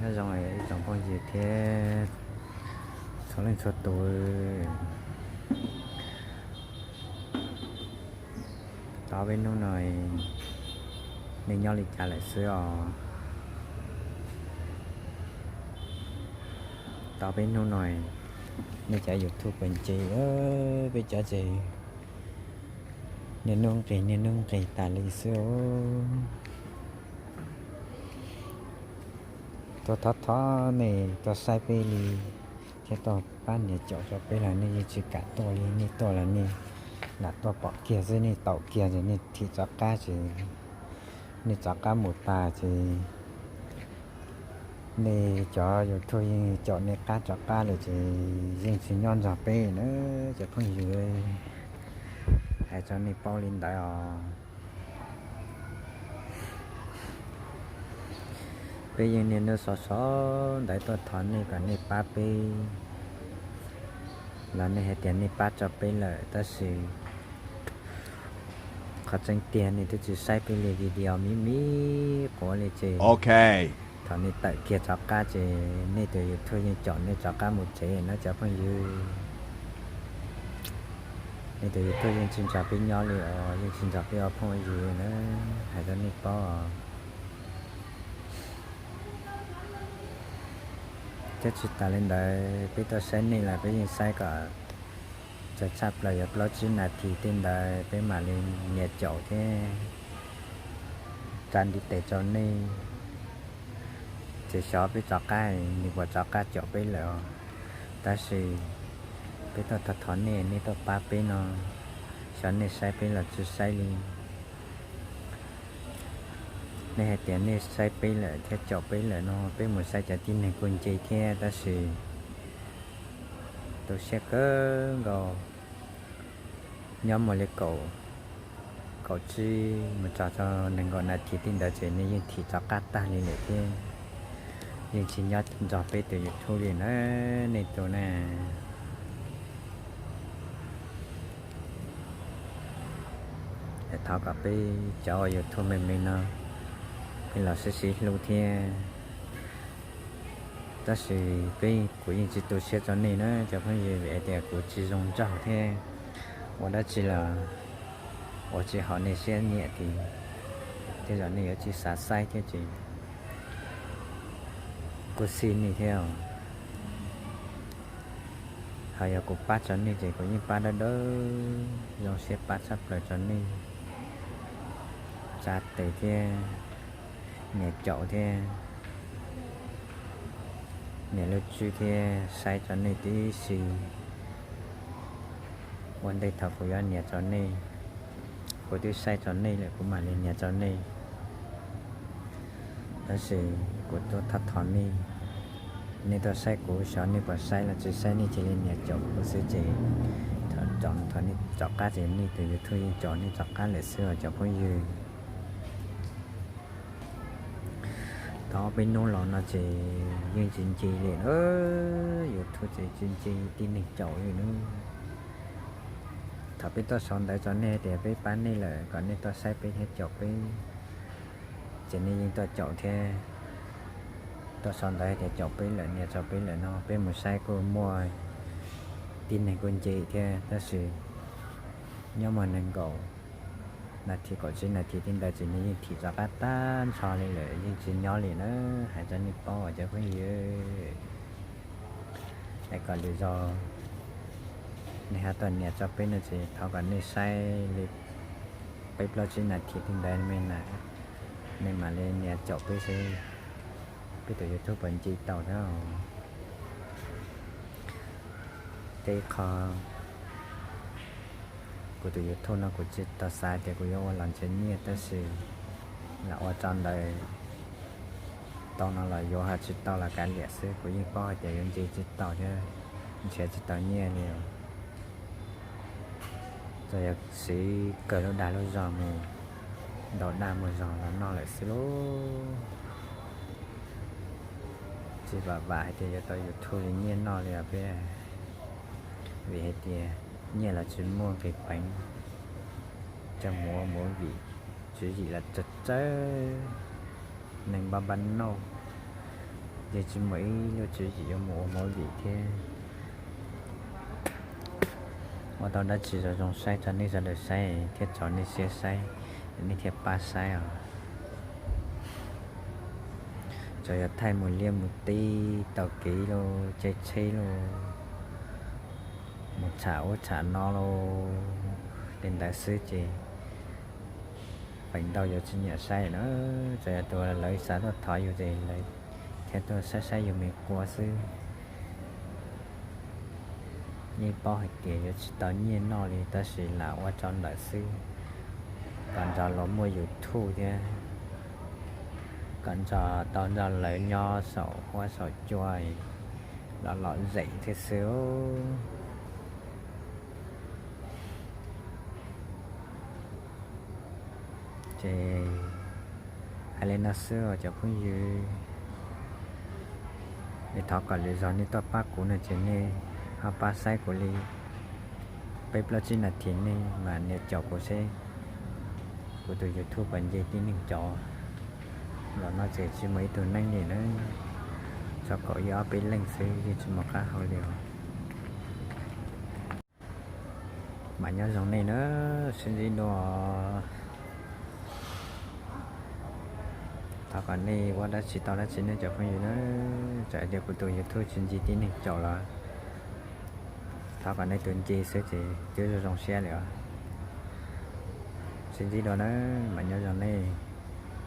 Nyob zoo ib tsoom phooj ywg thiab txhua leej txhua tus. Tau peb hnub no nej nyob li cas lawm xwb os? Tau peb hnub no nej cov YouTube puas nce? Peb cov ces niaj hnub nqis niaj hnub nqis tas li xwb os. Tuaj thov thov nej tuaj saib peb li thiab tuaj pab nias caum rau peb los nej yeej tsis kam tuaj li. Nej tuaj los nej lam tuaj pom kiag xwb, nej taum kiag ces nej thim rov qab ces nej rov qab mus tas ces nej cov YouTube yeej caum nej qab rov qab lawm ces yeej tsis nyob nrog peb na cov phooj ywg. Hais rau nej paub li ntawd os. Peb yeej niaj hnub sov sov ntawd tuaj thov nej kom nej pab peb los nej hais tias nej pab rau peb lawm tab sis qhov tseeb tiag nej twb tsis saib peb li video miv miv quav li ces thaum nej tawm kiag rov qab ces nej tus YouTube yeej caum nej rov qab mus tsev na cov phooj ywg. Nej tus YouTube yeej tsis nrog peb nyob li os, yeej tsis nrog peb ua phooj ua ywg na, hais rau nej paub os. Thiab tsis tas li ntawd peb tuaj saib nej los peb yeej saib kom txog tshaj plaws yog plaub tsib nas this tej ntawd peb mam li nias caum thiab tsa ntiv tes rau nej. Ces xyov peb rov qab, nws puas rov qab caum peb lawm os. Tab sis peb tuaj thov thov nej, nej tuaj pab peb no, xyov nej saib peb los tsis saib li. Nej hais tias nej saib peb lawm thiab caum peb lawm no, peb mus saib cov tib neeg kuj nce thiab tab sis tu siab kawg nkaus. Nyob muaj li kaum, kaum tsib mus txog rau nees nkaum nas this tej ntawd ces nej yeej thim rov qab tag li lawm thiab. Yeej tsis nyob nrog peb tus YouTube li na, nej tus na. Thov kom peb cov ua YouTube me me no peb los sib sib hlub thiab. Tab sis peb, kuv yeej tsis tu siab rau nej na cov phooj ywg, vim hais tias kuv tsis zoo nraug thiab ua dab tsi los ua tsis haum nej siab nyiam ces tej zaum nej yuav tsis xav saib thiab ces kuj xij nej thiab. Ho yog kuv pab rau nej ces kuv yeej pab dawb dawb zoo siab pab tshaj plaws rau nej, tsa tes thiab, nias caum thiab, nias lub tswb thiab saib rau nej tib si. Ua ntej thaum kuv yuav nias rau nej, kuv twb saib rau nej lawm kuv mam li nias rau nej. Tab sis kuv tuaj thov thov nej, nej tuaj saib kuv, xyov nej puas saib los tsis saib nej cia li nias caum kuv xwb ces thaum nej rov qab ces nej tus YouTube yeej caum nej rov qab lawm xwb os cov phooj ywg. Tau ob peb hnub los no ces yeej tsis nce li na, YouTube ces tsis nce tib neeg caum li na. Thaum peb tuaj sau ntawv rau nej tias peb pab nej lawm kom nej tuaj saib peb thiab caum peb, ces nej yeej tuaj caum thiab. Tuaj sau ntawv tias caum peb lawm, nias rau peb lawm no, peb mus saib kuj muaj tib neeg kuj nce thiab, tab sis nyob muaj nees nkaum nas this, kaum tsib nas this tej ntawd ces nej yeej thim rov qab tag nrho li lawm, yeej tsis nyob li na, hais rau nej paub os cov phooj ywg. Es kom lwm zaus nej ho tuaj nias rau peb no ces thov kom nej saib li peb plaub tsib nas this tej ntawd me na, nej mam li nias caum peb seb peb tus YouTube puas nce tau thiab. Thiab ib qho, kuv tus YouTube no kuv tsis tau xav tias kuv yuav ua los nrhiav nyiaj, tab sis lam ua tso ntawd tau no los yuav, ho tsis tau los kav liam xwb, kuv yeej paub hais tias yuav nce tsis tau thiab nrhiav tsis tau nyiaj li. Tsuas yog siv kawg lub dag lub zog mus, ntaus dag mus zog los noj lawm xwb lauj. Tsis vam vam hais tias yuav tau YouTube li nyiaj noj li os peb, vim hais tias nyiaj los tsis muaj nqis peev, coj mus ua movie, tswv yim los tsawg tsawg, neeg npab npab nauj, Ces tsis muaj ib lub tswv yim yuav mus ua movie thiab ua tau dab tsi zoo zoo saib rau nej sawv daws saib thiab tso nej siab saib, nej thiaj pab saib os. Tsuas yog thaij mus liaj mus teb, taug kev los, caij tsheb los, mus tsham ub tsham no los, li ntawd xwb ces feem ntau yuav tsis nyiam saib na. Tsuas yog tus lawv xav tuaj thov yus ces lawv thiaj tuaj saib saib yus me qua xwb. Yeej paub hais tias yuav tsis tau nyiaj noj li tab sis lam ua rau lawv xwb, kom nrog luag muaj YouTube thiab, kom nrog tau nrog lawv nyob saum huab saum cua, los lom zem thiab xwb. Ces hais li no xwb os cov phooj ywg. Es thov kom lwm zaus nej tuaj pab kuv no ces nej ho pab saib kuv li peb plaub tsib nas this nej mam nias caum kuv seb kuv tus YouTube puas nce tib neeg caum. Los no ces tsis muaj ib tug neeg li na, txog kaum ib ob peb leej xwb yeej tsis muaj qab hau li os. Mam nyob zoo nej na, sib ntsib dua. Thov kom nej ua dab tsi tau dab tsi nej cov phooj ywg na, txawm hais tias kuv tus YouTube tsis nce tib neeg caum los thov kom nej tus nce xwb ces twb zoo zoo siab li os. Sib ntsib dua na, mam nyob zoo nej.